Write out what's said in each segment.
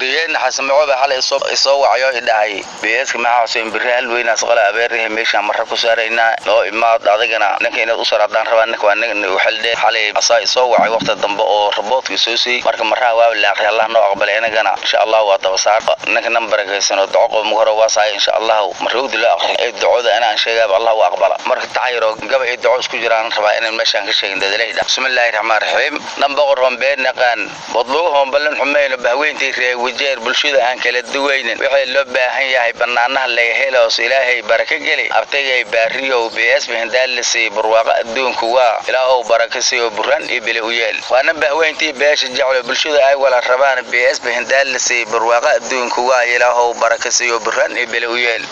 Wariyeen Xasan Macoobe xalay isoo wacayo idhahay BS-ka maxaa Xuseen Birre halweynaas qala abeerahe meeshaan marra ku saaraynaa noo imaad adigana ninka inaad u saraadaan rabaa ninka waa nin xildhe xalay asaa isoo wacay waqti dambe oo raboodka soo siiyey. Marka marraha waa la akhriya, Allah noo aqbalay, inagana insha Allah waa daba saar ninka nambarkaysan oo duco qof hore waa saay insha Allah marrowdi loo akhriyo ee ducada inaan sheegaaba Allah u aqbala. Marka tacayro gaba iyo duco isku jiraan rabaa inaan meeshaan ka sheegin dadaleyda. Bismillaahi raxmaani raxiim. Nan boqor hombeen naqaan bodlugu hombalan xumayno bahweyntii reer Wajeer bulshada aan kala duwaynin wixii loo baahan yahay bannaanaha laga heloos Ilaahay baraka geli abtagay baariyow BS bihindaalisii barwaaqo adduunku waa Ilaahow baraka siiyo buraan iyo bili u yeel waana bahweyntii beesha jeclo bulshada ay wala rabaan BS bihindaalisii barwaaqo adduunku waa Ilaahow baraka siiyo buraan iyo bili u yeel.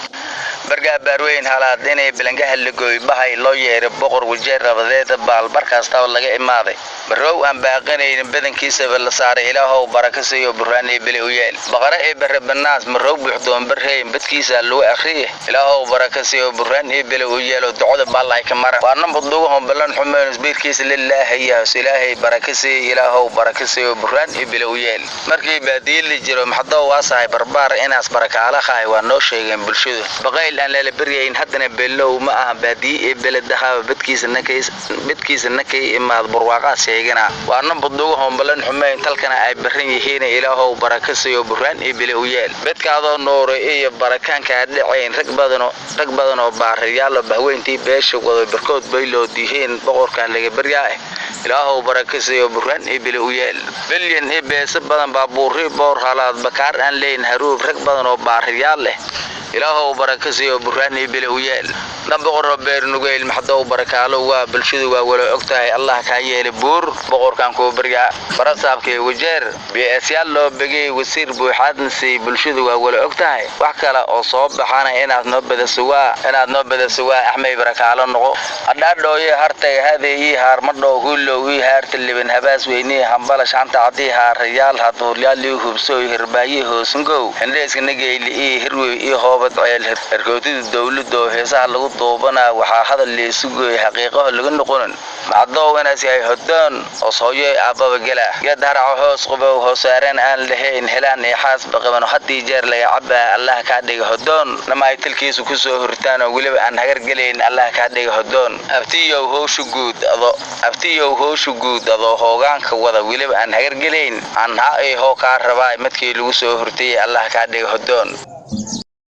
Bargaa baarweyn halaad inay bilangaha lagooy bahay loo yeeray boqor Wajeer rabadeeda baal barkaastaba laga imaaday barow aan baaqanaynin badankiisaba la saaray Ilaahow baraka siiyo buraan iyo bili u yeel. Baqara ee barre banaas marow buuxdoon barreyn badkiisa lagu akhriye Ilaahow baraka siiyo buraan iyo bili u yeelo ducada baal ay ka mara waa nambad lagu hombalan xumeyn isbiirkiisa lilaahi yaas Ilaahay baraka siiyo Ilaahow baraka siiyo buraan iyo bili u yeel. Markii baadiye la jiro maxadoo waasahay barbaar inaas barakaalahaay waa noo sheegeen bulshadu baqayl aan lala baryayn haddana below ma aha baadiye iyo beledahaba bedkiisa nakay imaad barwaaqaa sheegana waa nambad lagu hombalan xumeyn talkana ay baran yihiin Ilaahow baraka siiyo buraan iyo bili u yeel. Bedkaadoo nuuray iyo barakaankaa dhacayn rag badan oo baariyaalo bahweyntii beesha wado barkood baylood yihiin boqorkan laga baryaa Ilaahow baraka siiyo buraan iyo bili u yeel. Bilyan iyo beesa badan baabuurri boor halaad bakaar aan leyn haruub rag badan oo baariyaal leh Ilaahow baraka siiyo buraan iyo bili u yeel. Dhan boqoroo beer nugeyl maxdow barakaalo waa bulshadu waa wala og tahay Allah kaa yeelay buur boqorkan kuu baryaa barasaabkii Wajeer BS-yaal loo begay wasiir buuxaadna siiyey bulshadu waa wala og tahay wax kale oo soo baxana inaad noo badaso waa inaad noo badaso waa Axmey barakaalo noqo hadhaadhooye hartay haadey ii haarmadhow huulow ii haarta liban habaas weynii hambala shanta caddii haarayaal haduuryaal ii hubsooy hirbaaye hoosungow hindheeska nageyli ii hirwey ii hoobad ceel herkootida dowladda oo heesaha lagu duubanaa waxaa hadal laysu gooyey xaqiiqaho laga noqonin macdow inaas yahay hodoon oos hooyoy aabbaba gela geed haraco hoos qubow hoosaareen aan lahayn helaan iyo xaasba qaban haddii jeer laga cabaa Allah kaa dhiga hodoon nama ay talkiisu ku soo hurtaan oo weliba aan hagar gelayn Allah kaa dhiga hodoon. Abtiyow howsha guud ado abtiyow howsha guud adoo hoogaanka wada weliba aan hagar gelayn aan ha ay hoo kaa rabaa midkii lagu soo hurtayey Allah kaa dhiga hodoon.